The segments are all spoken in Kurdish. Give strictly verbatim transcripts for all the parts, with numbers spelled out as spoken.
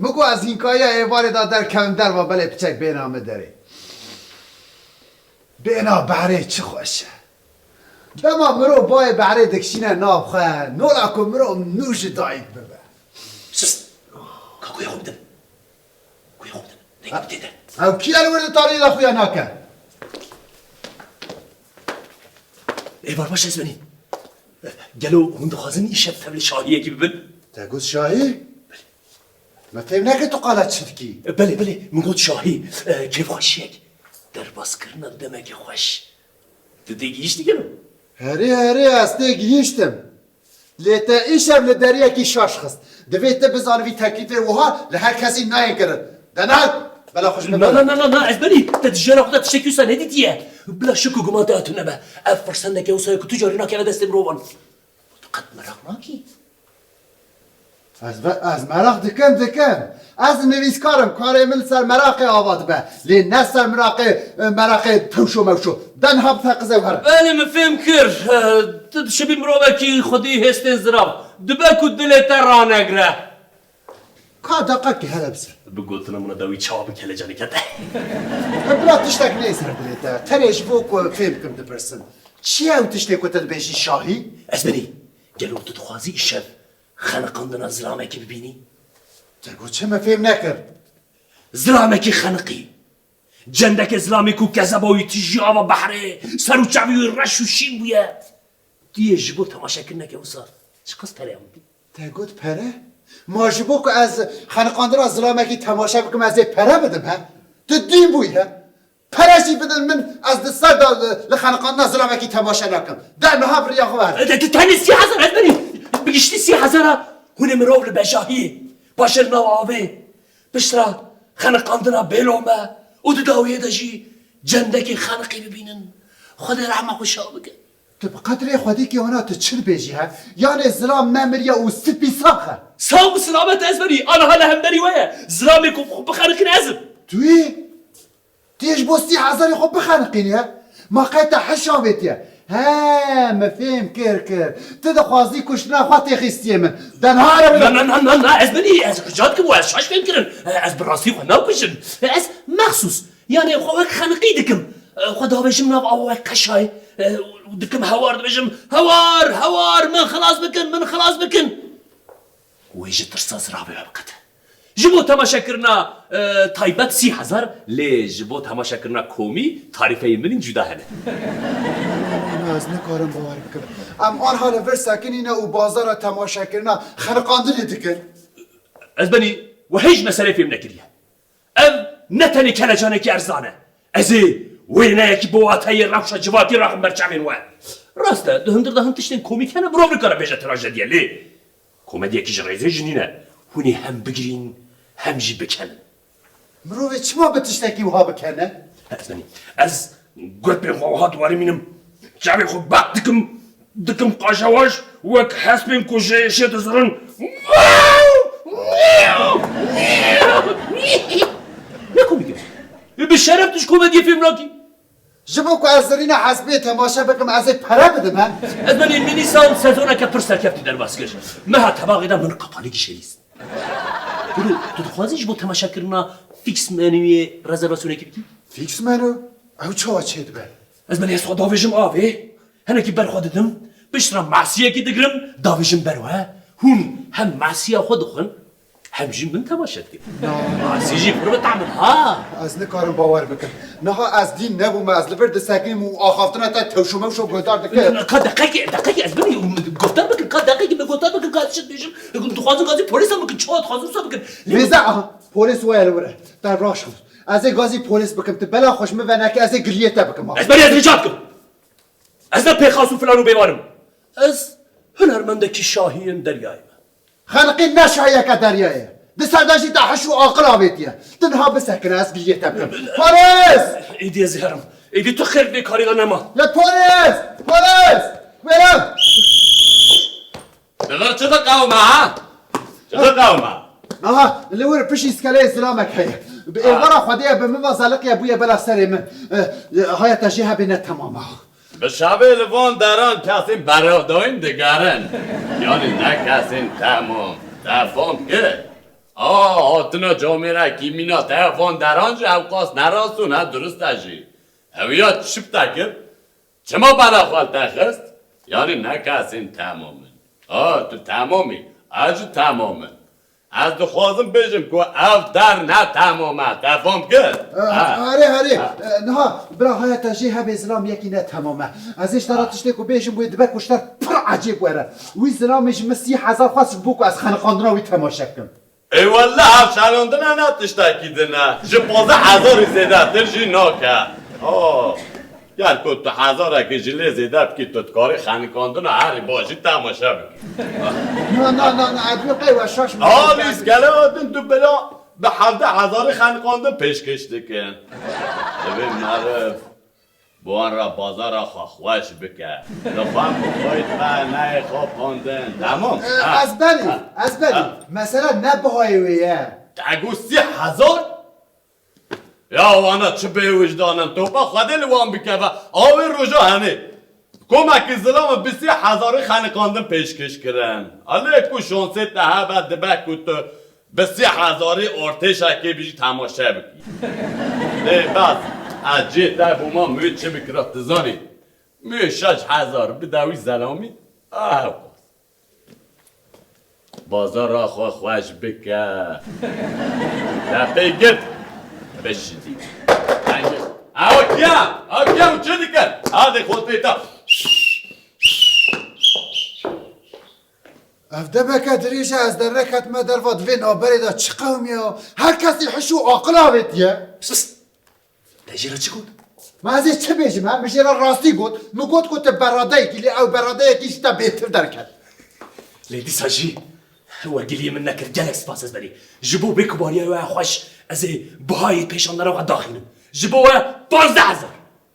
Min got ez hînkariya êvarê da derkevim derva belê piçek bêna min derê. Bêna behrê çi xweş e. Dema mirov bayê behrê dikişîne nav xwe, nola ku mirov nû ji dayik bibe. Sus! Ka kuya xwe bidim. Kuya xwe bidim. Rengî tê de. Ew kî el wir di tarî de xuya nake? Êvar baş ez benî. Gelo hûn dixwazin îşev tevlî şahiyekî bibin? Te got şahî? Belê. Me fêm nekir tu qala çi dikî? Belê, belê, min got şahî, e, kêfxweşiyek. Derbazkirina demekî xweş. Tu têgihîştî gelo? Herê, herê, ez têgihîştim. Lê te îşev li deriyekî şaş xist. Divê tu bizanibî teklîfê wiha li her kesî nayên kirin. De na, bela xwe ji min Na, bide. na, na, na, na, ez benî. Te di jiyana xwe de tiştekî wisa nedîtiye. Bila şik û guman te tune be. Ev firsendeke wisa ye ku tu carî nakeve destê mirovan. Tu qet meraq nakî? Ez ve, ez meraq dikim, dikim. Ez nivîskar im, karê min li ser meraqê ava dibe. Lê ne ser meraqê, meraqê tewşo mewşo. De niha bife qizê û here. Belê, min fêm kir. Eh, tu dişibî mirovekî xwedî hêstên zirav. Dibe ku dilê te ranegre. Ka deqekê hele biser. Bi gotina min dawî çawa bikele canê kete. Bila tiştek neyê ser dilê te. Tenê ji bo ku fêm bikim dipirsim. Çi ye ew tiştê ku te dibêjî şahî? Ez benî. Gelo tu dixwazî îşev xeniqandina zilamekî bibînî? Te got çi, me fêm nekir? Zilamekî xeniqî. Cendekê zilamî ku kezeba wî tijî ava behrê, ser û çavê wî reş û şîn bûye. Tu yê ji bo temaşekirineke wisa çiqas pere ewî? Te got pere? Ma ji bo ku ez xeniqandina zilamekî temaşe bikim, ez ê pere bidim, he? Tu dîn bûyî, he? Pere jî bidin min, ez di ser de li, li xeniqandina zilamekî temaşe nakim. De niha bi riya xwe ver. Te, te, tenê sî hezar ez benî. Bi giştî sî hezar a hûn ê mirov li bejahiyê, paşê li nav avê, piştre xeniqandina bêlome û di dawiyê de jî cendekê xeniqî bibînin. Xwedê rehma xwe şa bike. Tu bi qedrê Xwedê kî wana tu çi dibêjî he? Yanê zilam nemiriye û spî sax e. Sağ û selamet ez benî. Aniha li hemberî we ye. Zilamê ku xwe bixeniqîne ez im. Tu yî? Tu yê ji bo sî hezarê xwe bixeniqînî he? Ma qey te hiş avêtiye? He, min fêm kir, kir. Tu dixwazî kuştina xwe têxîstiyê min. De niha re Na, bide. na, na, na, na, ez benî, ez rica dikim û ez şaş fêm kirin. Ez bi rastî xwe nakuşim. Ez mexsûs, yanê xwe wek xeniqî dikim. Xwe davêjim nav awa wek qeşayê. Û dikim hewar dibêjim, hewar, hewar, min xilas bikin, min xilas bikin. Wê ji tirsa ziravê we biqete. Ji bo temaşekirina, e, taybet sî hezar, lê ji bo temaşekirina komî tarîfeyên min ên cuda hene. Na, na, na, ez nikarim bawer bikim. Em anha li vir sekinîne û bazara temaşekirina xeniqandinê dikin. Ez benî, we hêj meseleyê fêm nekiriye. Ev ne tenê kelecanekî erzan e. Ez ê wêneyekî bi wateyê rewşa civakî raxim ber çavên we. Rast e, di hundir de hin tiştên komîk hene, mirov nikare bêje trajediye, lê komediyekî ji rêzê jî nîne. Hûn ê hem bigirîn, hem jî bikenin. Mirovê çima bi tiştekî wiha bikene? Ez benî. Ez gurpên xwe wiha di warê mînim. Çavê xwe bak dikim, dikim qaşewaj, wek hespên ku ji êşê dizirin. Ne komîk e? Bi şeref tu ji komediyê fêm nakî. Ji bo ku ez zirîna hespê temaşe bikim, ez ê pere bidim, he? Ez benî, min nîsan sezoneke pir serkeftî derbas kir. Meha tebaxê de min qapalî gişelîst. Guru, tu dixwazî ji bo temaşekirina fîks menûyê rezervasyonekî bikî? Fîks menû? Ew çawa çêdibe? Ez benî, ez xwe davêjim avê, henekî ber xwe didim, piştre masiyekî digirim, davêjim ber we, hûn hem masiya xwe dixwin, hem jî min temaşe dikin. Na. Masî jî pir bi tehm in ha. Ez nikarim bawer bikim. Niha ez dîn nebûme, ez li vir disekinîm û axaftina te tewşo mewşo guhdar dike. Na, na, ka deqekê, deqekê ez binî guhdar bikin, ka deqekê min guhdar bikin, ka ez çi dibêjim. Dixwazin gazî polîsan bikin, çawa dixwazin wisa bikin. Lê Mêze, aha, polîs waya li wir e. Te raş xist. Ez ê gazî polîs bikim, tu bela xwe ji min veneke, ez ê giliyê te bikim ha. Ez berê ez rica dikim. Ez ne pêxas û filan û bêvan im. Ez hunermendekî şahiyên deryayê me. Xeniqîn ne şahiyeke deryayê ye. Di ser de jî te hiş û aqil avêtiye. Tu niha bisekine, ez giliyê te bikim. Polîs! Êdî ez ê herim. Êdî tu xêr vê karî de nema. Ya polîs! Polîs! Wêran! Li vir çi diqewime ha? Çi diqewime? Aha, li wir piştî skeleyê zilamek heye. Bi êvara Xwedê ye, bi min ve zeliqiye bûye bela serê min. Eh, haya te jê hebê ne temam e. Bi şevê li van deran kesên berevdayîn digerin. Yanî ne kesên temam. Te fam kir? A, hatina camêrekî mîna te van deran jî ewqas ne rast û ne durist e jî. Ew ya çi bi te kir? Çima bela xwe li te xist? Yanî ne kesên temam in. A, tu temam î, ez jî temam im. Ez dixwazim bêjim ku ev der ne temam e, te fam kir? Ha. Erê, erê. Ha. E, niha bira haya te jê hebe zilam yekî ne temam e. Ez ê ji te re tiştê ku bêjim wê dibe ku ji te pir ecêb were. Wî zilamê ji min sî hezar xwest ji bo ku ez xeniqandina wî temaşe bikim. Ê wele ev şerandina ne tiştekî din e. Ji pazdeh hezarî zêdetir jî nake. Oh. Ger ku tu hezarekî ji lê zêde bikî, tu dikarî xeniqandina herî baş jî temaşe bikî. Na, na, na, na, ez wê qey we şaş me. Alîs gele din tu bila bi hevdeh hezarî xeniqandin pêşkêş dikin. Divê meriv bi wan re bazara xwe xweş bike. Li xwe bixweyt be neyê xapandin. Tamam? E, ha. Ez berî, ha, ez berî. Ha. Mesele ne bihayê wê ye. Te got sî hezar? Ya wana çi bêwijdan in, topa Xwedê li wan bikeve. A wê roja henê komekî zilam bi sî hezarî xeniqandin pêşkêş kirin. A lê ku şansê te hebe dibe ku tu bi sî hezarî artêşekê bijî temaşe bikî. Lê bes, ez cê te bûma, min wê çi bikira tu zanî? Min wê şeş hezar bide wî zelamî. Ew. Bazara xwe xweş bike. Te pê girt. Bişidî. Ew kiya? Ew kiya û çi dikin? Hadê xwe tê te. Ev demeke dirêj e, ez derneketime derva, divê navberê de çi qewimiya? Her kesî hiş û aqil avêtiye. Pist, pist. Te jê re çi got? Ma ez ê çi bêjim, he? Min jê re rastî got. Min got ku tu beradeyekî, lê ew beradeyekî ji te bêtir derket. Lê dîsa jî we giliyê min nekir. Gelek spas ez berî. Ji bo bêkubariya we xweş ez ê bihayê pêşandana we daxînim. Ji bo we pazdeh hezar.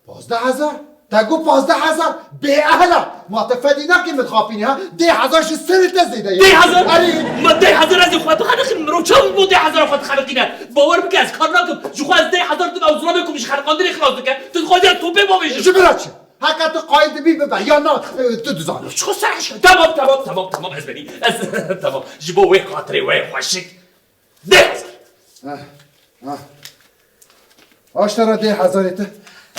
Pazdeh hezar? Te got pazdeh hezar? Bêehla! Ma te fedî nakî min dixapînî ha? Deh hezar ji serê te zêde ye. Deh hezar? Erê. Ma deh hezar ez ê xwe bixeniqînim? Mirov çawa bo deh hezar xwe dixeniqîne? Bawer bike ez kar nakim. Ji xwe ez deh hezar dim ew zilamê ku min ji xeniqandinê xilas dike. Tu dixwazî ez topê bavêjim? Ji min re çi? Heke tu qayîl dibî bibe. Ya na, e, tu dizanî. Çiqo serhişk. Tamam, tamam, tamam, tamam, ez berî. Ez, tamam. Ji bo wê xatirê we xweşik. Deh hezar. Ah, ah. Aştara deh hezarê te.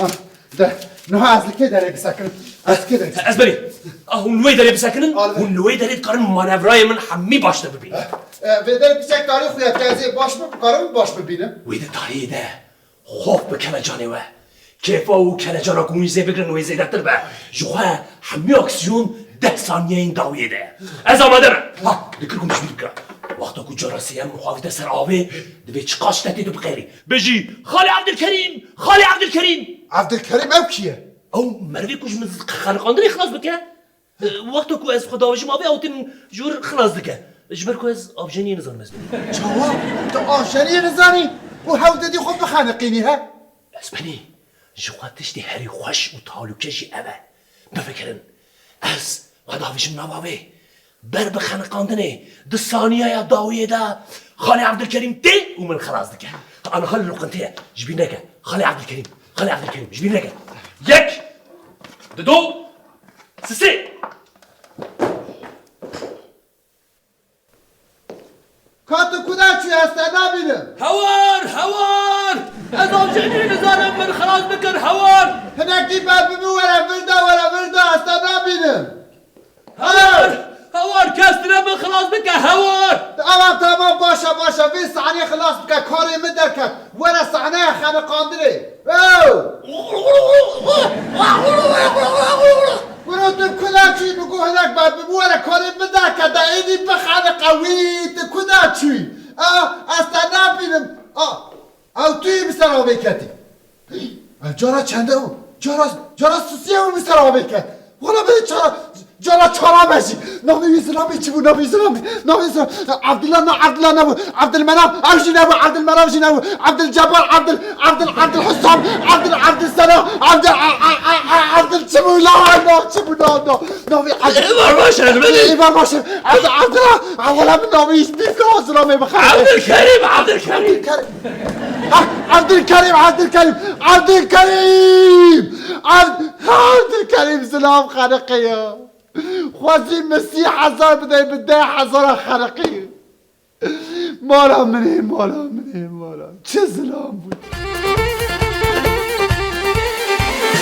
Ah, de. Niha ez li kê derê bisekinim? Ez li kê derê bisekinim? Ez berî. Ah, hûn li wê derê bisekinin, hûn li wê derê dikarin manevrayê min hemî baştir bibînin. Eh, eh, vê derê piçek tarî xuya dike, ez ê baş bikarim baş bibînim. Wê de tarîyê de xof bikeve canê we. Kêfa û kelecana ku hûn jê bigirin wê zêdetir be. Ji xwe hemî aksiyon deh saniyeyên dawiyê de. Ez amade me. Ha, dikir ku min ji bîr bikira. Wexta ku cara sêyem xwe avête ser avê, divê çiqas ji te tê tu biqêrî. Bêjî, Xalê Evdilkerîm! Xalê Evdilkerîm! Evdilkerîm ew kî ye? Ew merivê ku ji min xeniqandinê xilas bike. E, wexta ku ez xwe davêjim avê, ew tê min ji wir xilas dike. Ji ber ku ez avjeniyê nizanim ez. Çawa? Tu avjeniyê nizanî û hewl didî xwe bixeniqînî, he? Ez benî. Ji xwe tiştê herî xweş û talûke jî ev e. Bifikirin. Ez xwe davêjim nav avê. Ber bi xeniqandinê, di saniyeya dawiyê de Xalê Evdilkerîm tê û min xilas dike. Aniha li loqintê ye. Ji bîr neke. Xalê Evdilkerîm. Xalê Evdilkerîm. Ji bîr neke. Yek. Dido. Sisê. Ka tu kuda çû, ez te nabînim. Hewar! Hewar! Ez avjeniyê nizanim, min xilas bikir, hewar! Hinekî ber bi min were, vir de were, vir de, ez te nabînim. Hewar! Hewar! Kes tune min xilas bike, hewar! Tamam, tamam, baş e, baş e, vê sahnê xilas bike, karê min derket. Were sahneya xeniqandinê. Ew! Kuro tu kuda çûyî, min got hinek ber bi min were karê min derket, de êdî bixeniqe wî, tu kuda çûyî? A, ez te nabînim. A, ew tu yî bi ser avê ketî. Ev cara çende bû? Cara, cara sisiye bû bi ser avê ket. Wala bê cara, cara çara be jî. Navê wî zilamê çi bû? Navê zilamê, navê zilamê. Evdila na, Evdila nebû. Evdilmenaf, ew jî nebû. Evdilmenaf jî nebû. Evdilcebar, Evdil, Evdil, Evdil Husam, Evdil, Evdil Sena, Evdil, a, a, a, a, Evdil çi bû? La, la, çi bû? La, la. Navê Evdil. Ê, var baş e, ez benî. Ê, var baş e. Evdil, Evdila. Wala min navê wî ji bîr kir, zilamê bixebitî. Evdilkerîm, Evdilkerîm. Evdilkerîm. Ah, Evdilkerîm, Evdilkerîm, Evdilkerîm! Ev, Evdilkerîm zilam xeniqî ya. Xwezî min sî hezar bidey, bi deh hezara xeniqî. Mala min ê, mala min ê, mala. Çi zilam bû.